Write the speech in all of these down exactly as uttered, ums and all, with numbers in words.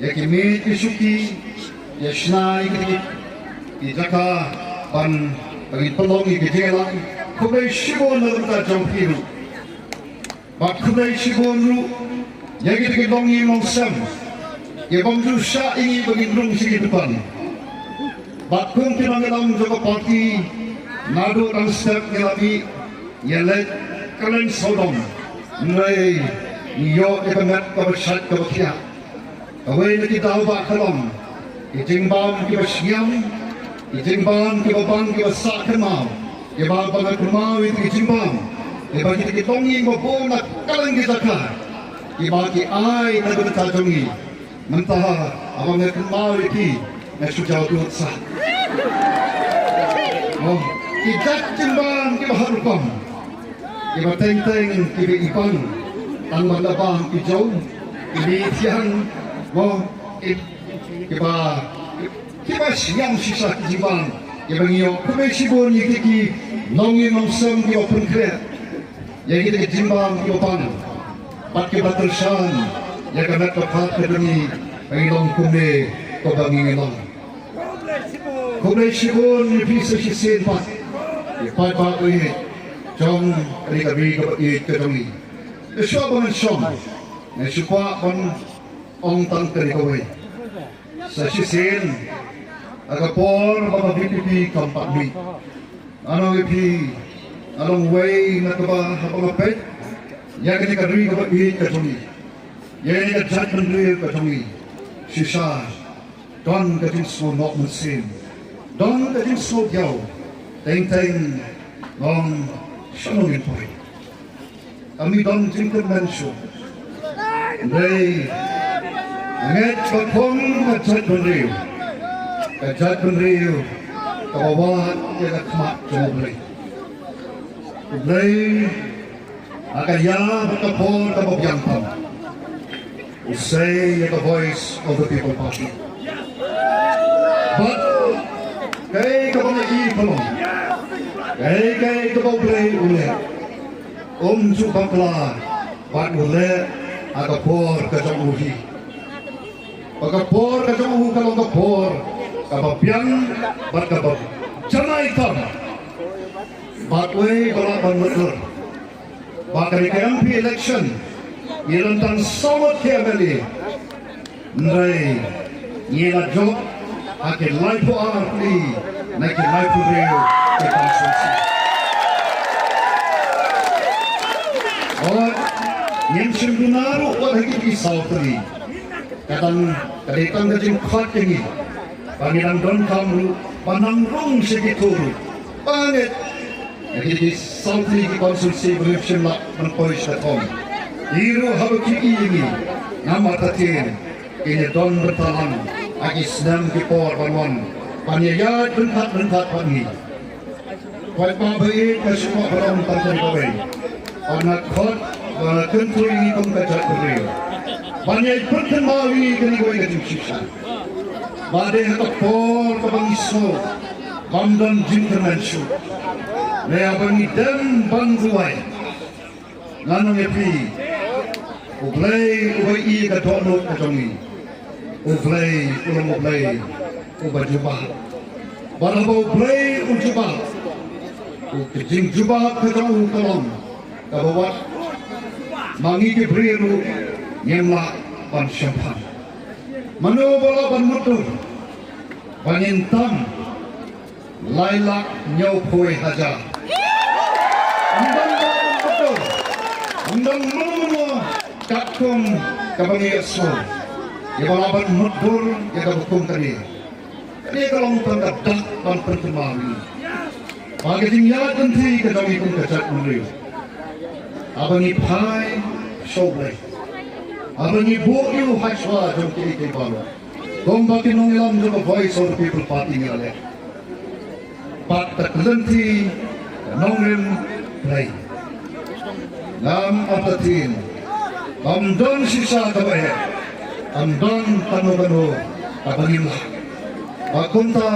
ïa ki miej ki shuki, ïa shna ïa ki, ki jaka ban, ban pynlong ïa ki jingïalang. Khublei shibun na ka bynta jong phi ruh. Bad khublei shibun ruh ïa kita ki longïing longsem kiba ym ju shah ïa ngi ba ngin rung sha ki dukan. Bad kum ki nongïalam jong ka party, naduh dang step ngi la mih ïaleit kylleng sawdong. Hynrei ngi ïoh ïa ka met kaba shait kaba khiah. Kawei na ki daw ba ka long ki jingbam kiba shngiam, ki jingbam kiba bang kiba sah kynmaw, kiba bang kynmaw ïa ki jingbam kiba kita ki longïing ba bun na kylleng ki jaka kiba ki ai na ka bynta jong ngi. Mynta haba nga kynmaw ïa ki nga shu jaw dud sah. Oh, ki jait jingbam kiba har rukom. Kiba teng teng kiba i bang tang ban da bam ki jong kiba i thiang mo ki kiba kiba shngiam shisha ki jingbam kiba ngi ïoh. Khublei shibun ïa ki ki nongïing nongsem kiba pynkhreh ïa kita ki jingbam kiba bang bad kiba kyrshan ïa ka met ka phad ka jong ngi ba ngi long kumne kumba ngi ngi long. Khublei shibun ïa phi sa shisien pat ïa paidbah ba ïeit jong kane ka ri kaba ïeit ka jong ngi. Shuwa ba ngan shong nga shu kwah ban ong tang kane kawei. Sa shisien ha ka por ba ka V P P kam pat mih, nga ong ïa phi nga long uwei na kaba haba nga peit ïa kane ka ri kaba ïeit ka jong ngi, ïa kane ka jaitbynriew ka jong ngi, shisha don ka jingsngew noh mynsiem, don ka jingsngew diaw. Teng teng nga ong shano ngin poi. Kam don jingkyrmen shuh. Hynrei nga ngeit ba kum ka jaitbynriew, ka jaitbynriew kaba wad ïa ka khmat jong U Blei. U Blei ha ka ïa bad ka por kaba biang tam u sei ïa ka Voice of the People Party. Bad kaei kaba ngi i pynlong, kaei kaei kaba U Blei u leh, um ju bakla bad u leh ha ka por ka jong u hi. Ba ka por ka jong u ka long ka por kaba biang bad kaba janai tam. Bad wei ba lah ban mutdur ba kane ka M P election ngi don tang saw ngut ki M L A. Hynrei ngi la jop ha ki laiphew ar tylli na ki laiphew hynriew ki constituency. Ot ngim shym duna ruh wat ha ki saw tylli. Ka dang, ka dei tang ka jingkhot ïa ngi ba ngi dang donkam ruh ban nang rung sha kito ruh ba ngeit ïa ki saw tylli ki constituency ba ngim shym lah ban poi sha ka thong. Ki ruh haba ki i ïa ngi namar ka ktien kin ïa don bynta lang ha ki snem ki por ban wan ban ïa ïaid ryngkat ryngkat bad ngi. Paidbah ba ïeit, nga sngewbha ban ong tang kawei. Ba nga khot, ba nga kyntu ïa ngi kum ka jaitbynriew ban ïai pynkynmaw ïa ngi kane kawei ka jingshisha. Ba dei ha ka por kaba ngi sngew bym don jingkyrmen shuh, ne haba ngi dem ban duwai. Ngan ong ïa phi, U Blei uba ïohi ïa ka dohnud ka jong ngi, U Blei u long U Blei uba jubab. Bad haba U Blei u jubab, u, ka jingjubab ka jong u ka long kaba wat ma ngi ki briew ruh ngim lah ban shemphang. Mano ba lah ban mutdur ba ngin tam lai lak hynñiewphew hajar? Ym don ba lah ban mutdur, ym don mano mano katkum kaba ngi ïohsngew ïa ba lah ban mutdur ïa kaba kum kane. Kane ka long tang ka dak ban pynkynmaw ïa ngi ba ka jingïaid lynti ka jong ngi kum ka jaitbynriew, haba ngi phai sha U Blei, haba ngi buh ïa u hashwa jong kiei kiei baroh, kumba ki nongïalam jong ka Voice of the People Party ngi la leh. Bad ka lynti ka nongrim Blei. Ngam artatien, ym don shisha kaba heh, ym don kano kano kaba ngim lah. Ba kumta.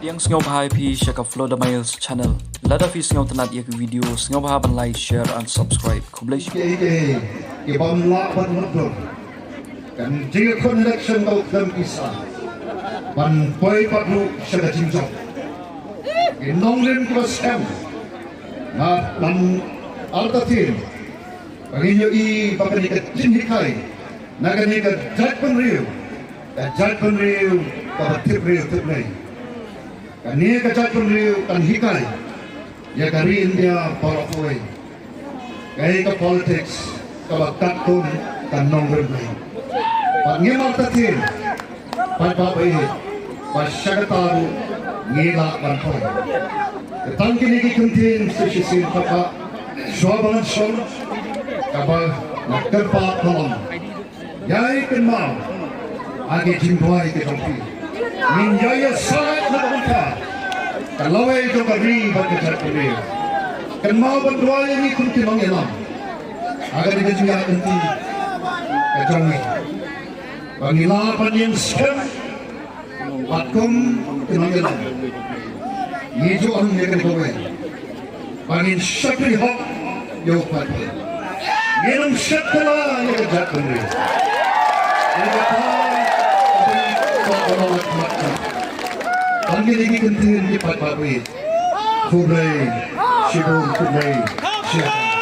Pdiang sngewbha ïa phi sha ka Flow the Miles channel. Lada phi sngewtynnat ïa ka video, sngewbha ban like, share and subscribe. Khublei shibun. Kiei kiei ki bym lah ban mutdur. Kan jingïakhun election ka u khlem pisa ban poi pat ruh sha ka jingjop. Ki nongrim kiba skhem, nga ban artatien ba ngin ïohi ba kane ka jinghikai na kane ka jaitbynriew, ka jaitbynriew kaba tip briew tip Blei. Kane ka jaitbynriew kan hikai ïa ka ri India baroh kawei. Kaei ka politics kaba katkum ka nongrim Blei. Bad ngim artatien, paidbah ba ïeit, ba sha kata ruh ngi lah ban poi. Tang kine ki kyntien sa shisien paidbah, shuwa ba ngan shong, kaba nga kyrpad ban ong, ïai kynmaw ha ki jingduwai ki jong phi. Ngin ïai ïasaid na ka bynta ka lawei jong ka ri bad ka jaitbynriew. Kynmaw ban duwai ïa ngi kum ki nongïalam ha kane ka jingïaid lynti ka jong ngi, ba ngi lah ban ïeng skhem bad kum ki nongïalam. Ngi ju ong ïa kane kawei, ba ngin shakri hok ïa u paidbah. Ngin ym shakri ïa ka jaitbynriew. Ïa kata, tang kine ki kyntien ki paidbah. Khublei shibun, khublei shibun.